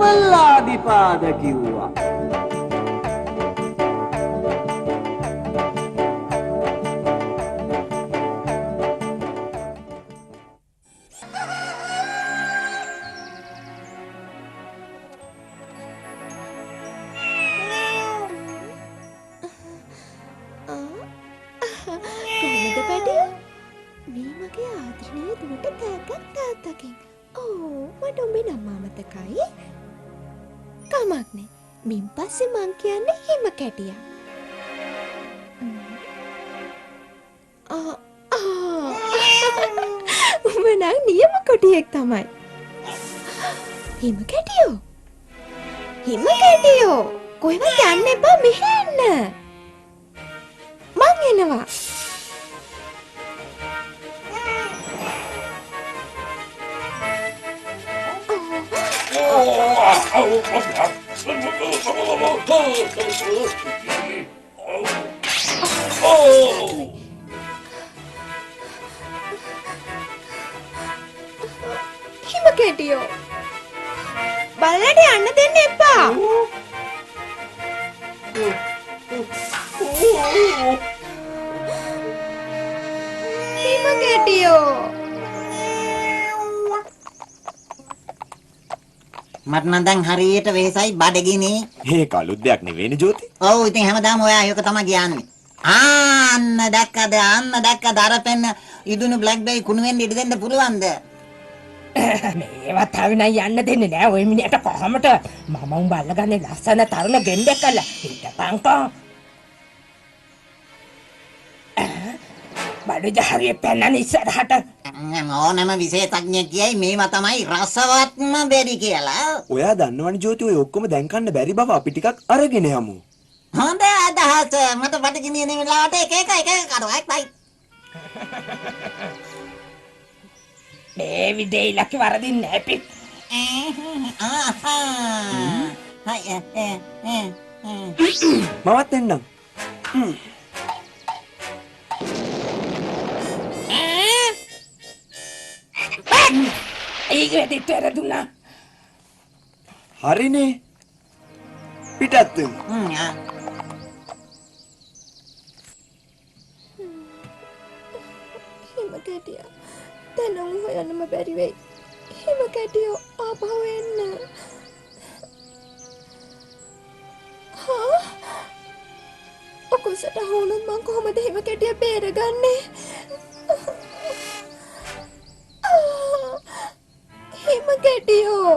නවලාදිපාද කිව්වා. කොහොමද පැටියෝ? මේ මගේ ආදරණීය දුවට තෑග්ගක් තාත්තගෙන්. ඔව්, මට උඹේ නම අමතකයි. කමක් නෑ. මින් පස්සේ මං කියන්නේ හිම කැටියා. ආ ආ. උඹ නම් නියම කොටියෙක් තමයි. හිම කැටියෝ. හිම කැටියෝ. කොහෙවත් යන්න එපා, මෙහෙ එන්න. මං එනවා. හිම කැටියෝ. බල්ලට යන්න දෙන්න එපා. හිම කැටියෝ. මට නම් දැන් හරියට වෙහසයි බඩගිනි. ඒක අලුත් දෙයක් නෙවෙයිනේ ජෝති. ඔව්, ඉතින් හැමදාම ඔයා ඒක තමයි කියන්නේ. ආන්න දැක්කද, අන්න දැක්කද, අර පෙන්න ඉදුණු බ්ලැක්බෙරි කුණු වෙන්න ඉඩ දෙන්න පුළුවන්ද? මේවා තව නම් යන්න දෙන්නේ නෑ ඔය මිනිහට කොහමද? මම උඹ අල්ලගන්නේ ලස්සන තරුණ ගෙම්බෙක් කරලා. හිටපන්කෝ. බඩු හරිය පැනන ඉස්සරහට. ඕනෑම විශේෂඥයෙක් කියයි මේවා තමයි රසවත්ම බෙරි කියලා. ඔයා දන්නවනේ ජෝති, ඔය ඔක්කොම දැන් කන්න බැරි බව. අපි ටිකක් අරගෙන යමු. හොඳ අදහස. මට බඩගිනි එන වෙලාවට එක එක එක එක කනවා. බයි. මේ විදිහේ ඉලක්ක වරදින්නේ නෑ පිප්. මමත් එන්නම්. ඒක වැඩිට වැරදුනා. හරිනේ. පිටත් වෙමු. හිම කැටියා. දැන් උන් හොයන්නම බැරි වෙයි. හිම කැටියෝ ආපහු එන්න. හා? ඔකුසට අහුනොත් මං කොහොමද හිම කැටිය බේරගන්නේ? හිම කැටියෝ.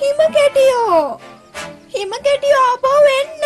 හිම කැටියෝ. හිම කැටියෝ ආපහු එන්න.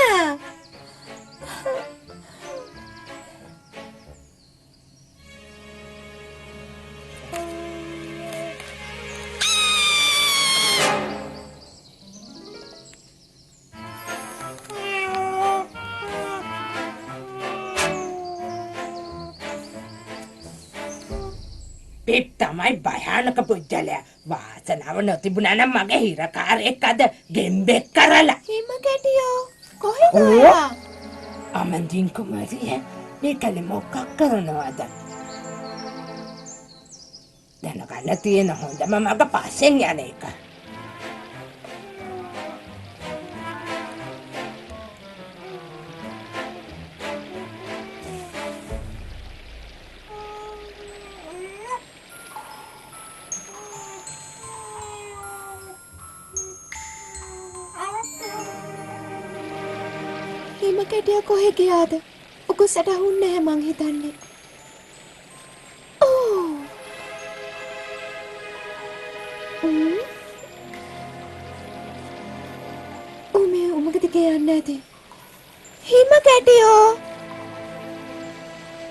පිප් තමයි භයානක පුජ්‍යලයා. වාසනාව නොතිබුණා නම් මගේ හිරකාරයෙක් අද ගෙම්බෙක් කරලා. හිම කැටියෝ කොහෙද ඔයා? අමන්දින් කුමාරිය මේ කලේ මොකක් කරනවද? දැනගන්න තියෙන හොඳම මග පස්සෙන් යන එක. හිම කැටියා කොහෙ ගියාද? උකුස්සට අහුන්නේ නැහැ මං හිතන්නේ. ඕ. ඌ මේ උමග දිගේ යන්නේ නැති. හිම කැටියෝ.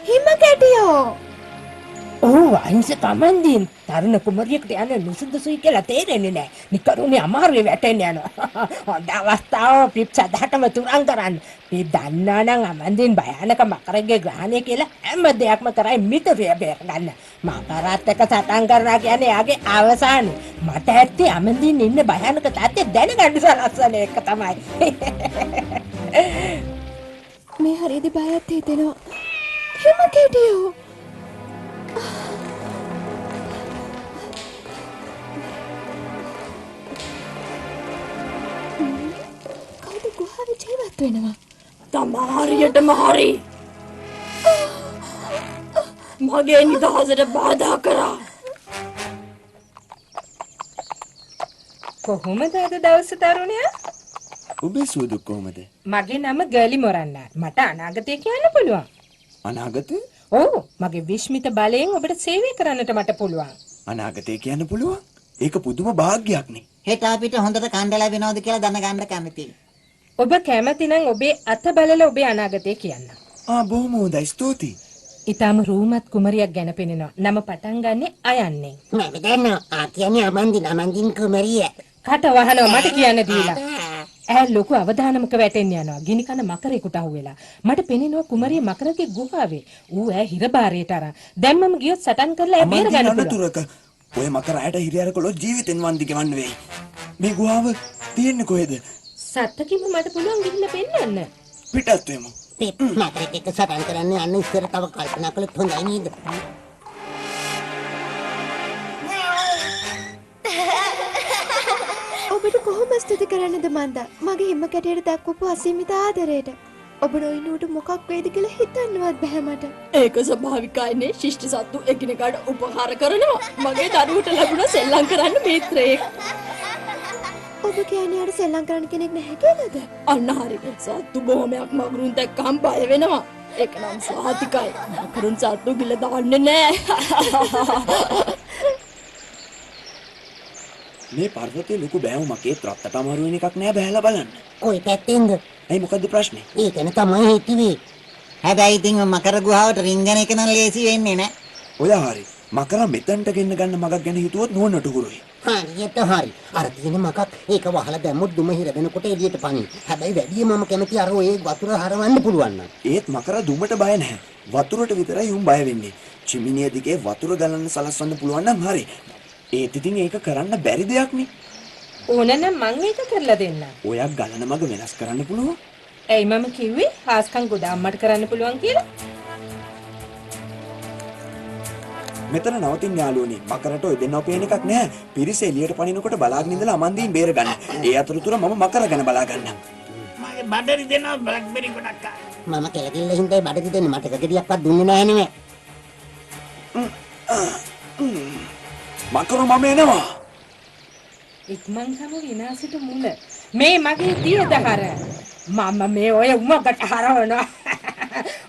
හිම කැටියෝ. ඔව්, අහිංසක අමන්දින් තරුණ කුමරියෙකුට යන නුසුදුසුයි කියලා තේරෙන්නේ නැහැ. නිකරුණේ අමාරුවේ වැටෙන්න යනවා. හොඳ අවස්ථාව පිප් සදහටම තුරන් කරන්න. පිප් දන්නා නම් අමන්දින් භයානක මකරගේ ග්‍රහණය කියලා හැම දෙයක්ම කරයි මිතුරිය බේරගන්න. මකරත් එක්ක සටන් කරනවා කියන්නේ එයාගේ අවසානය. මට ඇත්තේ අමන්දින් ඉන්න භයානක තත්ත්වය දැනගන්න සලස්සන එක තමයි. මේ හරියදී බයත් හිතෙනවා. හිම කැටියෝ. ගුහාවේ ජීවත් වෙනවා. තමා හරියටම හරි. මගේ නිදහසට බාධා කරා. කොහොමද අද දවස තරුණයා? ඔබේ සුවදුක් කොහොමද? මගේ නම ගර්ලි මොරන්නා. මට අනාගතය කියන්න පුළුවන්. අනාගතය? ඔව්, මගේ විශ්මිත බලයෙන් ඔබට සේවය කරන්නට මට පුළුවන්. අනාගතය කියන්න පුළුවන්? ඒක පුදුම භාග්‍යයක් නේ. හෙට අපිට හොඳට කණ්ඩ ලැබෙනවද කියලා දැනගන්න කැමතියි. ඔබ කැමති නම් ඔබේ අත බලලා ඔබේ අනාගතය කියන්න. ආ බොහොම හොඳයි, ස්තුතියි. ඊටාම රූමත් කුමරියක් ගැන පෙනෙනවා. නම පටන් ගන්නෙ අයන්නේ. මම දන්නවා. ආ කියන්නේ අමන්දින්, අමන්දින් කුමරිය. කට වහනවා මට කියන්න දීලා. ඈ ලොකු අවදානමක වැටෙන්න යනවා. ගිනි කන මකරෙකුට අහුවෙලා. මට පෙනෙනවා කුමරිය මකරගේ ගුහාවේ. ඌ ඈ හිරබාරයට අරන්. දැන් මම ගියොත් සටන් කරලා ඈ බේර ගන්න පුළුවන්. ඔය මකර ඇයට හිරි අර කළොත් ජීවිතෙන් වන්දි ගෙවන්න වෙයි. මේ ගුහාව තියෙන්නේ කොහෙද? සත්තකින්ම මට පුළුවන් ගිහිල්ලා පෙන්නන්න. පිටත් වෙමු. පිප් මකරෙක් එක්ක සටන් කරන්න යන්න ඉස්සර තව කල්පනා කළොත් හොඳයි නේද? ඔබට කොහොම ස්තුති කරන්නද මන්දා? මගේ හිම කැටයට දක්වපු අසීමිත ආදරයට. ඔබ නොඉන්නුවට මොකක් වෙයිද කියලා හිතන්නවත් බැහැ මට. ඒක ස්වභාවිකයිනේ. ශිෂ්ට සත්තු එකිනෙකාට උපකාර කරනවා. මගේ දරුවට ලැබුණ සෙල්ලම් කරන්න මිත්‍රයෙක්. ඔබ කියන්නේ අර සෙල්ලම් කරන්න කෙනෙක් නැහැ කියලාද? අන්න හරි. සත්තු බොහොමයක් මගුරුන් දැක්කම බය වෙනවා. ඒක නම් සාතිකයි. මකරුන් සත්තු ගිල දාන්නේ නෑ. මේ පර්වතයේ ලොකු බෑවුමක්. ඒත් රත්තට අමාරු වෙන එකක් නෑ, බහැලා බලන්න. කොයි පැත්තෙන්ද? ඇයි මොකද්ද ප්‍රශ්නේ? ඒ ගැන තමයි හිතුවේ. හැබැයි ඉතින් මකර ගුහාවට රින්ගන එක නම් ලේසි වෙන්නේ නෑ. ඔයා හරි. මකර මෙතනට ගෙන්න ගන්න මගක් ගැන හිතුවොත් නුවණට හුරුයි. හරියට හරි. අර තියෙන මකක් ඒක වහලා දැම්මොත් දුම හිර වෙනකොට එළියට පනින්. හැබැයි වැඩිය මම කැමති අර ඔය වතුර හරවන්න පුළුවන් නම්. ඒත් මකර දුමට බය නැහැ. වතුරට විතරයි උන් බය වෙන්නේ. චිමිනිය දිගේ වතුර ගලන්න සලස්වන්න පුළුවන් නම් හරි. ඒත් ඉතින් ඒක කරන්න බැරි දෙයක් නේ. ඕන නම් මං ඒක කරලා දෙන්නම්. ඔයා ගලන මග වෙනස් කරන්න පුළුවන්. ඇයි මම කිව්වේ හාස්කම් ගොඩ අම්මට කරන්න පුළුවන් කියලා? මෙතන නවතින්න යාළුවනේ. මකරට ඔය දෙන්නව පේන එකක් නෑ. පිරිස එළියට පනිනකොට බලාගෙන ඉඳලා අමන්දීන් බේර ගන්න. ඒ අතරතුර මම මකර ගැන බලා ගන්නම්. මගේ බඩරි දෙනවා බ්ලැක්බෙරි ගොඩක්. මම කෙලකිල්ල හින්දායි බඩරි දෙන්නේ. මට එක ගෙඩියක්වත් දුන්නේ නෑ නෙමෙයි. මකර මම එනවා. ඉක්මන් කම විනාශයට මුල. මේ මගේ දියදහර. මම මේ ඔය උමකට හරවනවා.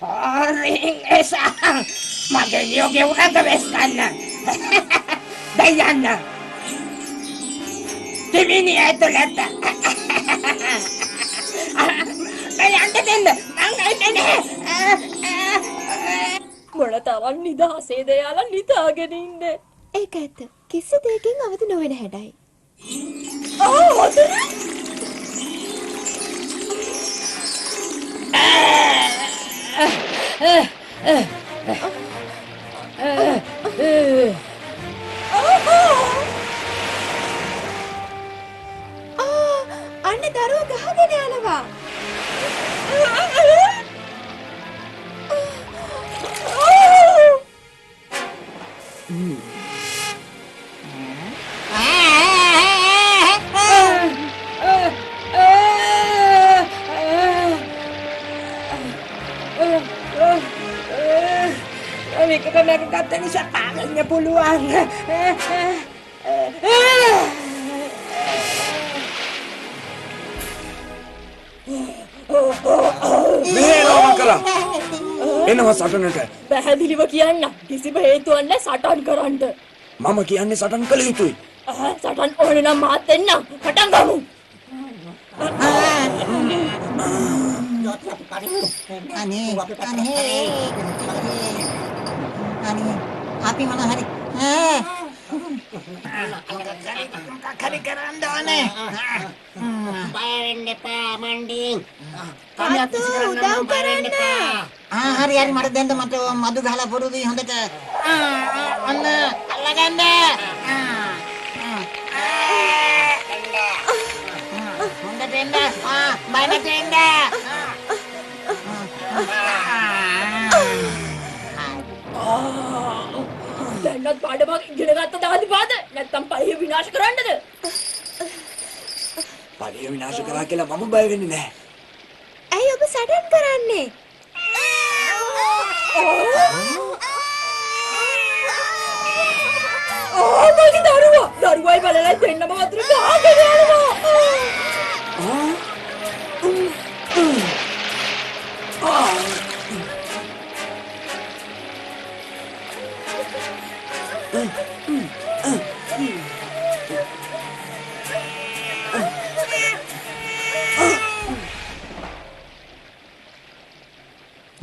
ආරින් එසා මගේ නියෝගේ උරඟ වෙස් ගන්න. දැන් යන්න. දෙවිනි ඇතුළට. දැන් යන්න දෙන්න. මං එන්නේ නැහැ. මොන තරම් නිදහසේද යාලා නිදාගෙන ඉන්නේ. ඒක ඇත්ත. කිසි දෙයකින් අවදි නොවන හැඩයි. ආ වතුර. අන්න දරුවෝ ගහගෙන යනවා. මේක මැක ගත්ත නිසා පාගන්න පුළුවන්. මේ එනවා මකරා. එනවා සටනට. පැහැදිලිව කියන්න කිසිම හේතුවක් නැහැ සටන් කරන්න. මම කියන්නේ සටන් කළ යුතුයි. සටන් ඕනේ නම් මාත් එන්නම්. පටන් ගමු. අනේ අනේ අනේ අපි මොන හරි මොකක් හරි කරන්න ඕනේ. බය වෙන්න එපා මණ්ඩින්. උදව් කරන්න. ආ හරි හරි මට දෙන්න. මට මధు ගහලා පුරුදුයි හොඳට. අන්න අල්ලගන්න. හොඳට එන්න. ආ බය නැතුව එන්න. දැන්වත් පාඩමක් ඉගෙන ගත්ත දාදිපාද? නැත්තම් පළිය විනාශ කරන්නද? පළිය විනාශ කරා කියලා මම බය වෙන්නේ නැහැ. සටන් කරන්නේ. ආ මගේ දරුවා දරුවයි බලලා දෙන්නම වතුර ගහගෙන යනවා.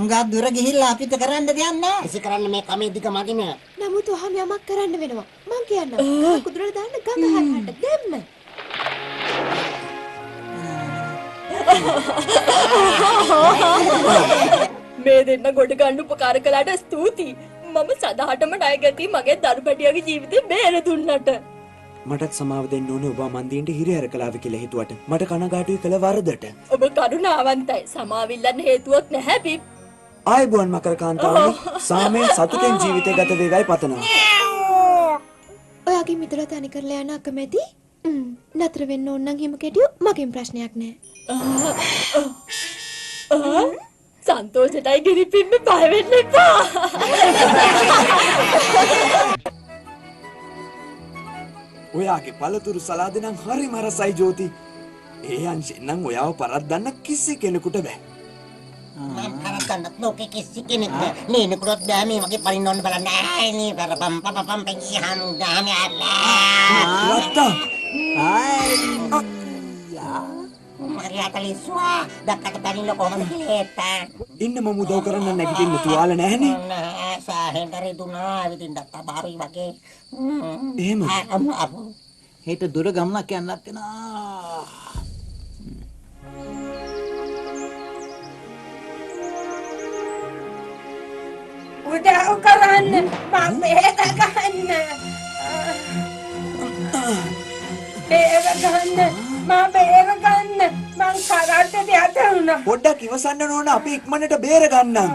හුඟක් දුර ගිහිල්ලා අපිට කරන්න දෙයක් නෑ. එසේ කරන්න මේ කමේ දිග මදි නෑ. නමුත් ඔහම යමක් කරන්න වෙනවා. මං කියන්නම්. කුදුරට දාන්න ගඟ හරහට දෙන්න. මේ දෙන්න ගොඩ ගන්න උපකාර කළාට ස්තුතියි. මම සදාටම ණය ගැති මගේ දරු පැටියාගේ ජීවිතේ බේර දුන්නට. මටත් සමාව දෙන්න ඕනේ ඔබ මන්දීන්ට හිරිහැර කළාව කියලා හිතුවට. මට කනගාටුයි කළ වරදට. ඔබ කරුණාවන්තයි. සමාව ඉල්ලන්න හේතුවක් නැහැ පිප්. ආයුබෝවන් මකර කාන්තාවනි. සාමයෙන් සතුටෙන් ජීවිතය ගත වේවායි පතනවා. ඔයාගේ මිතුරා තනි කරලා යන අකමැති? නතර වෙන්න ඕන නම් හිම කැටියෝ මගෙන් ප්‍රශ්නයක් නෑ. සන්තෝෂෙටයි ගිරිපිම්මේ බය වෙන්න එපා. ඔයාගේ පළතුරු සලාද නම් හරිම රසයි ජෝති. ඒ අංශෙන් නම් ඔයාව පරද්දන්න කිසි කෙනෙකුට බෑ. මම පරද්දන්නත් ලෝකෙ කිසි කෙනෙක් නෑ. නේනකුටත් බෑ මේ වගේ පරින්න ඕන බලන්න. ආයි නේ පරපම් පපපම් පෙකිහන් ගාමේ අල්ලා. ලත්තා. ආයි. යා. මගේ අතලිස්වා දැක්කට පරින්න කොහොමද කියලා ඒත්තා. ඉන්න මම උදව් කරන්න නැගිටින්න තුවාල නැහනේ. නෑ සාහෙන් කරේ දුනා ඇවිදින්න අමාරුයි වගේ. එහෙමද? හෙට දුර ගමනක් යන්නත් වෙනවා. උදව් කරන්න මං බේර ගන්න. බේර ගන්න මං බේර ගන්න මං කරාටට යට වුණා. පොඩ්ඩක් ඉවසන්න ඕන අපි ඉක්මනට බේර ගන්නම්.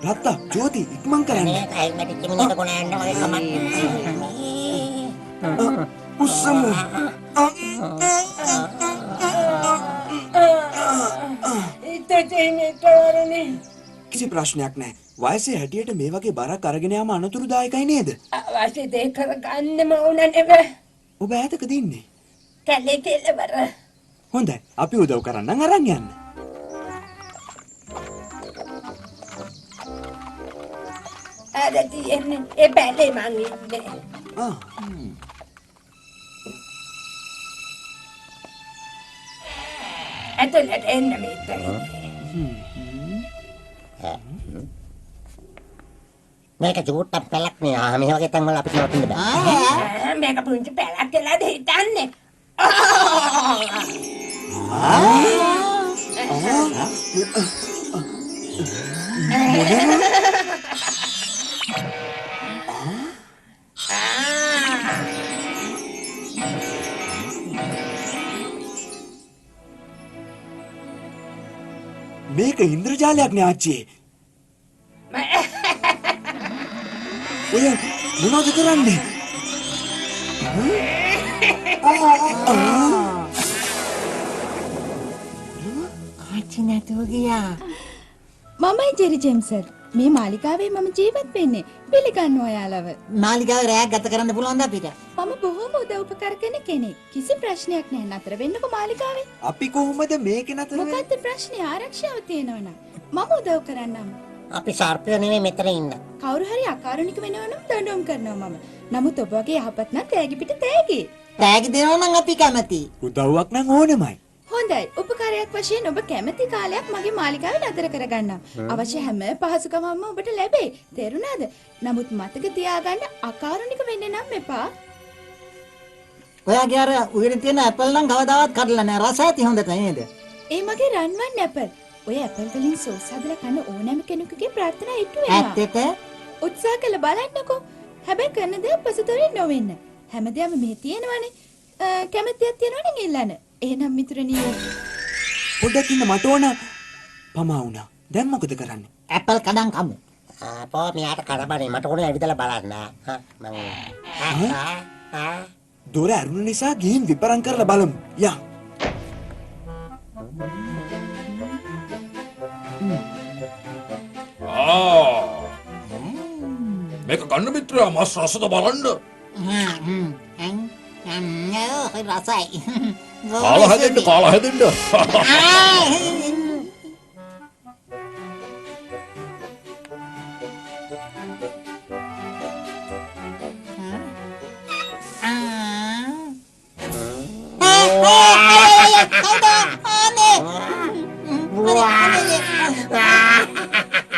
රත්තා ජෝති ඉක්මන් කරන්න. මේ කයින් මැටිච්ච මිනිහට කොන යන්න වගේ කමක් නෑ. උස්සමු. කිසි ප්‍රශ්නයක් නෑ. වයසේ හැටියට මේ වගේ බරක් අරගෙන යාම අනතුරුදායකයි නේද? අවශ්‍ය දේ කරගන්නම ඕන නෙවෙයි. ඔබ ඈතකද ඉන්නේ? කැලේ කෙළවර. හොඳයි. අපි උදව් කරන්නම් අරන් යන්න. අර තියෙන්නේ ඒ බැලේ මං ඉන්නේ. ආ. ඇතුළට එන්න මෙතන. මේක චූට්ටක් පැලක් නේ. ආ මේ වගේ තැන් වල අපිට නවතින්න බෑ. මේක පුංචි පැලක් කියලාද හිතන්නේ? මේක ඉන්ද්‍රජාලයක් නේ ආච්චි. ඔය මොනවද කරන්නේ? ආච්චි නැතුව ගියා. මමයි ජෙරි ජේම්සර්. මේ මාලිගාවේ මම ජීවත් වෙන්නේ. පිළිගන්න ඔයාලව. මාලිගාවේ රැයක් ගත කරන්න පුළුවන්ද අපිට? මම බොහොම උදව් උපකාර කරන කෙනෙක්. කිසි ප්‍රශ්නයක් නැහැ. නතර වෙන්නකෝ මාලිගාවේ. අපි කොහොමද මේකේ නතර වෙන්නේ? මොකද්ද ප්‍රශ්නේ? ආරක්ෂාව තියෙනවා නම් මම උදව් කරන්නම්. අපි සර්පය නෙමෙයි මෙතන ඉන්න. කවුරු හරි අකාරුණික වෙනවා නම් දඬුවම් කරනවා මම. නමුත් ඔබ වගේ යහපත් නම් තෑගි පිට තෑගි. තෑගි දෙනවා නම් අපි කැමතියි. උදව්වක් නම් ඕනෙමයි. හොඳයි. උපකාරයක් වශයෙන් ඔබ කැමති කාලයක් මගේ මාලිගාවේ නතර කරගන්නම්. අවශ්‍ය හැම පහසුකමක්ම ඔබට ලැබෙයි. තේරුණාද? නමුත් මතක තියාගන්න අකාරුණික වෙන්න නම් එපා. ඔයාගේ අර උයනේ තියෙන ඇපල් නම් කවදාවත් කඩලා නෑ. රස ඇති හොඳට නේද? ඒ මගේ රන්වන් ඇපල්. ඔය ඇපල් වලින් සෝස් හදලා කන ඕනෑම කෙනෙකුගේ ප්‍රාර්ථනා ඉටු වෙනවා. ඇත්තට? උත්සාහ කළ බලන්නකෝ. හැබැයි කරන දේ පසුතැවෙන්නේ නොවෙන්න. හැමදේම මෙහි තියෙනවනේ. කැමැතියක් තියෙනවා නම් ඉල්ලන්න. එහෙනම් මිතුරනිය පොඩ්ඩක් ඉන්න මට ඕන. පමා වුණා. දැන් මොකද කරන්නේ? ඇපල් කඩන් කමු. ආ පෝ මෙයාට කඩබනේ මට ඕනේ ඇවිදලා බලන්න. හා මං ආ දොර ඇරුණ නිසා ගිහින් විපරම් කරලා බලමු. යා. මේක ගන්න මිත්‍රයා මස් රසද බලන්න. රසයි. කාලා හැදෙන්න කාලා හැදෙන්න.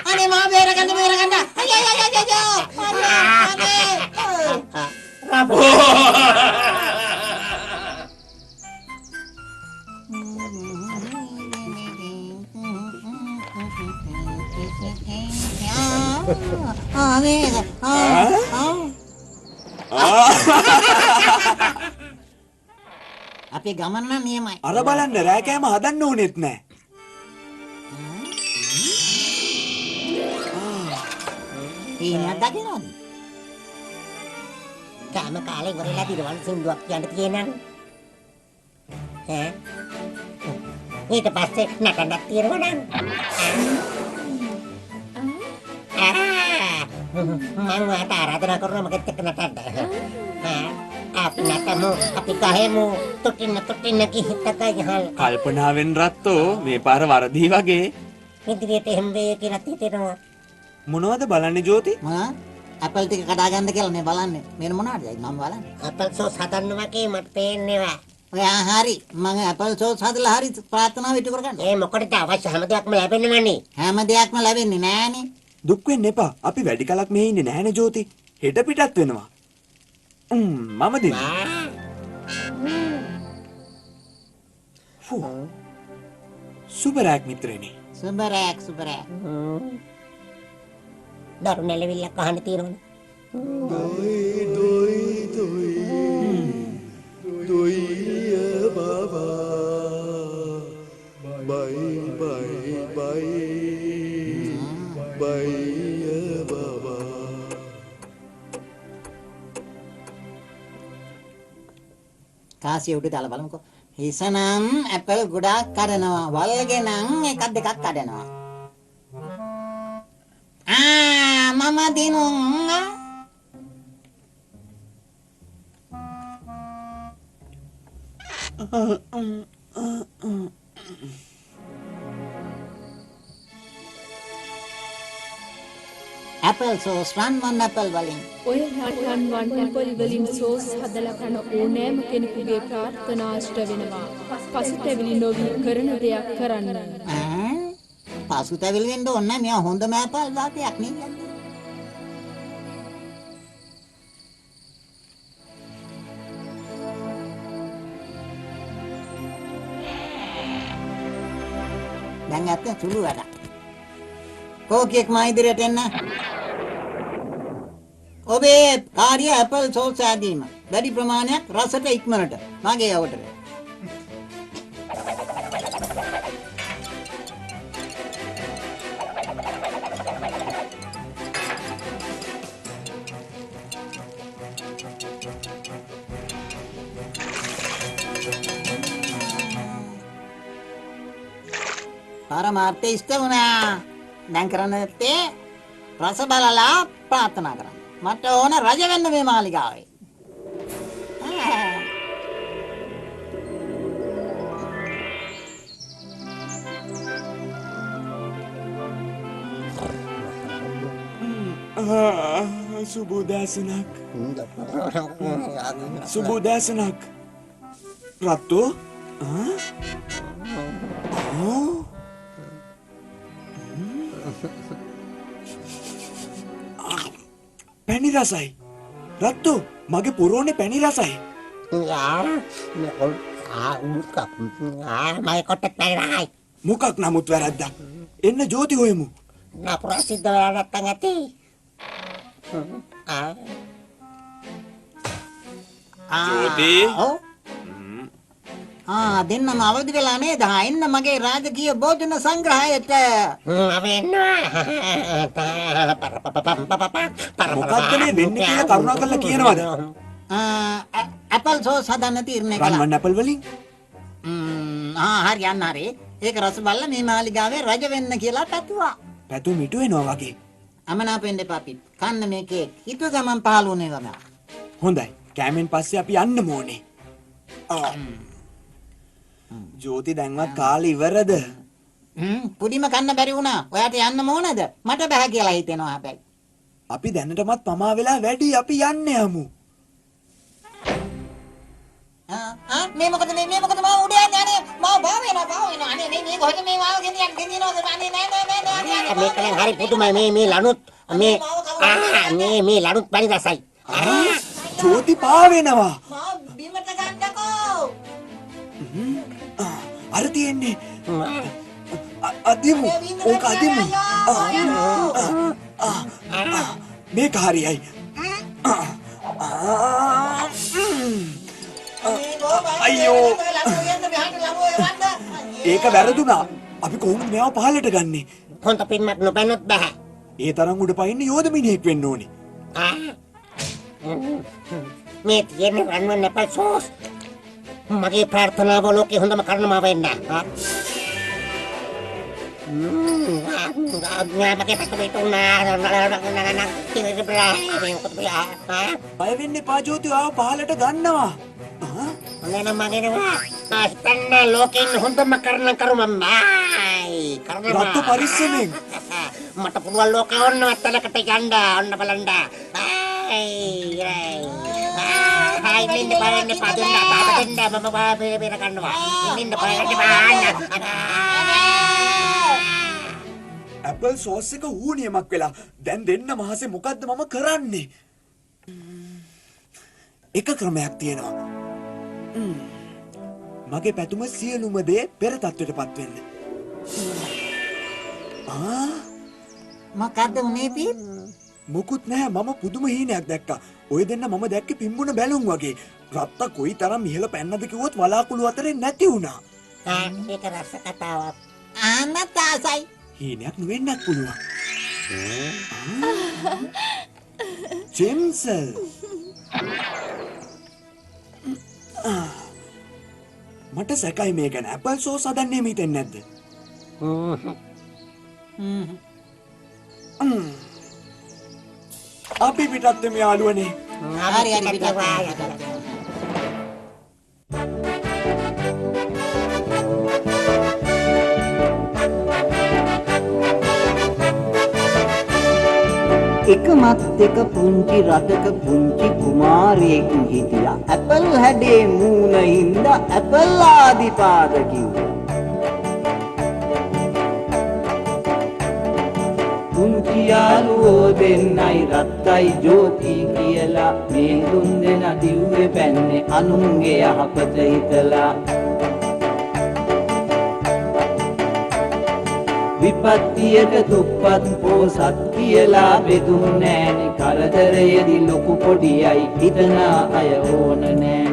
අනේ මා බේරගන්න බේරගන්න. අයියෝ අයියෝ අයියෝ. අනේ අනේ. අපේ ගමන නම් නියමයි. අර බලන්න රෑ කෑම හදන්න ඕනෙත් නෑ. හීනයක් දකිනවද? කෑම කාලේ ඉවරලා දිරවල් සින්දුවක් කියන්න තියෙනවනේ. ඈ ඊට පස්සේ නටන්නක් තියෙනවා නම්. මං ඔයාට ආරාධනා කරනවා මගෙත් එක්ක නටන්න. අපි නටමු, අපි ගහමු, තුටින්න තුටින්න ගිහින් ගහල්. කල්පනාවෙන් රත්තෝ මේ පාර වරදී වගේ. ඉදිරියට එහෙම වෙයි කියලා හිතෙනවා. මොනවද බලන්නේ ජෝති? මොනවා? ඇපල් ටික කඩා ගන්න කියලා නේ බලන්නේ. මෙන්න මොනවද මම බලන්නේ. ඇපල් සෝස් හදන්න වගේ මට පේන්නේ නෑ. ඔයා හරි මං ඇපල් සෝස් හදලා හරි ප්‍රාර්ථනාව ඉටු කරගන්න. ඒ මොකටද අවශ්‍ය හැම දෙයක්ම ලැබෙන්නවනේ. හැම දෙයක්ම ලැබෙන්නේ නෑනේ. දුක් වෙන්න එපා. අපි වැඩි කලක් මෙහි ඉන්නේ නෑනේ ජෝති. හෙට පිටත් වෙනවා. මම දෙන්න. සුබ රැක් මිත්‍රයනි. සුබ රැක් සුබ රැක්. දරු නැලවිල්ලක් අහන්න තියෙනවනේ. දොයි දොයි දොයි දොයි බබා බයි බයි බයි බයි බබා. කාසිය උඩ දාලා බලමුකෝ. හිසනම් ඇපල් ගොඩාක් කඩනවා. වල්ගේ නම් එකක් දෙකක් කඩනවා. මම දිනුම්. ඇපල් සෝස් රන්වන් ඇපල් වලින්. ඔය රන්වන් ඇපල් වලින් සෝස් හදලා කන ඕනෑම කෙනෙකුගේ ප්‍රාර්ථනා ඉෂ්ට වෙනවා. පසුතැවිලි නොවි කරන දෙයක් කරන්න. පසුතැවිලි වෙන්න ඕනේ නෑ. මෙයා හොඳම ඇපල් ජාතියක් නේ. දැන් ඇත්ත සුළු වැඩක්. කෝකියෙක් මා ඉදිරියට එන්න. ඔබේ කාර්ය ඇපල් සෝස් හැදීම. වැඩි ප්‍රමාණයක් රසට ඉක්මනට. මගේ ඕඩරය. පරමාර්ථය ඉෂ්ට වුණා. දැන් කරන්න නැත්තේ රස බලලා ප්‍රාර්ථනා කරන්න. මට ඕන රජ වෙන්න මේ මාලිගාවේ. සුබ උදෑසනක්. සුබ උදෑසනක්. රත්තෝ පැණි රසයි. රත්තෝ මගේ පුරෝනේ පැණි රසයි. මොකක් නමුත් වැරද්දක්. එන්න ජෝති හොයමු. නපුර සිද්ධ වෙලා නැත්තන් ඇති. ජෝති. දෙන්නම අවදි වෙලා නේද? එන්න මගේ රාජකීය භෝජන සංග්‍රහයට. අපි එන්නවා. මොකද්ද මේ වෙන්නේ කියලා කරුණාකරලා කියනවද? ඇපල් සෝස් හදන්න තීරණය කළා. රන්වන් ඇපල් වලින්? හරි යන්න හරි. ඒක රස බලලා මේ මාලිගාවේ රජ වෙන්න කියලා පැතුවා. පැතුම් ඉටු වෙනවා වගේ. අමනාප වෙන්න එපා පිප්. කන්න මේ කේක්. හිතුව ගමන් පහළ වුණේ ගමන්. හොඳයි. කෑමෙන් පස්සේ අපි යන්න ඕනේ. ජෝති දැන්වත් කාලේ ඉවරද? පුඩිම කන්න බැරි වුණා. ඔයාට යන්න ඕනද? මට බෑ කියලා හිතෙනවා හැබැයි. අපි දැනටමත් පමා වෙලා වැඩි. අපි යන්න යමු. මේ මොකද මේ මොකද මාව උඩ යන්නේ? අනේ මාව බාව වෙනවා බාව වෙනවා. අනේ මේ මේ කොහෙද මේ මාව ගෙනියන්නේ? ගෙනියනවද? අනේ නෑ නෑ නෑ නෑ අනේ මේක නම් හරි පුදුමයි. මේ මේ ලණුත් මේ මේ මේ ලණුත් පරි රසයි. ජෝති පා වෙනවා. මාව බිමට ගන්නකෝ. අර තියෙන්නේ. අදිමු. ඕක අදිමු. මේක හරියයි. අයියෝ ඒක වැරදුනා. අපි කොහොමද මෙයාව පහළට ගන්නෙ? හොඳ පින්මත් නොබැනොත් බෑ. ඒ තරම් උඩ පයින්න යෝධ මිනිහෙක් වෙන්න ඕනේ. මේ තියෙන රන්වන් ඇපල් සෝස්. මගේ ප්‍රාර්ථනාව ලෝකේ හොඳම කර්ණමාව වෙන්න. බය වෙන්න එපා ජෝති, ආව පහළට ගන්නවා. ලෝකෙන් හොඳම කරන කරුම මයි. රත්තු පරිස්සමෙන්. මට පුළුවන් ලෝකේ ඕනවත් තැනකට යන්න. ඔන්න බලන්න. ආයි ආයි නින්න බලන්න පදන්න පාදන්න මම බාපේ පෙර ගන්නවා. නින්න බලන්න බාන්න. ඇපල් සෝස් එක ඌනියමක් වෙලා. දැන් දෙන්න මහසේ මොකද්ද මම කරන්නේ? එක ක්‍රමයක් තියෙනවා. මගේ පැතුම සියලුම දේ පෙර තත්ත්වයට පත් වෙන්න. මොකද්ද උනේ පීප්? මොකුත් නැහැ. මම පුදුම හීනයක් දැක්කා. ඔය දෙන්න මම දැක්කේ පිම්බුන බැලුම් වගේ. රත්තා කොයි තරම් ඉහළ පැන්නද කිව්වොත් වලාකුළු අතරේ නැති වුණා. ඒක රස කතාවක්. ආන්නත් ආසයි. හීනයක් නෙවෙන්නත් පුළුවන්. ජෙම්සල්. මට සැකයි මේ ගැන. ඇපල් සෝස් හදන්නේ එහෙම හිතෙන්නේ නැද්ද? අපි පිටත් වෙමු යාළුවනේ. හරි හරි පිටත් වෙමු. එකමත් එක පුංචි රටක පුංචි කුමාරයෙක් හිටියා. ඇපල් හැඩේ මූණ හින්දා ඇපල් ආදිපාද කිව්වා. පුංචි යාළුවෝ දෙන්නයි රත්තයි ජෝති කියලා මේ තුන් දෙනා දිව්වේ පැන්නේ අනුන්ගේ යහපත හිතලා. විපත්තියට දුප්පත් පොසත් කියලා බෙදුම් නෑනේ. කරදරයේදී ලොකු පොඩියයි හිතන අය ඕන නෑ.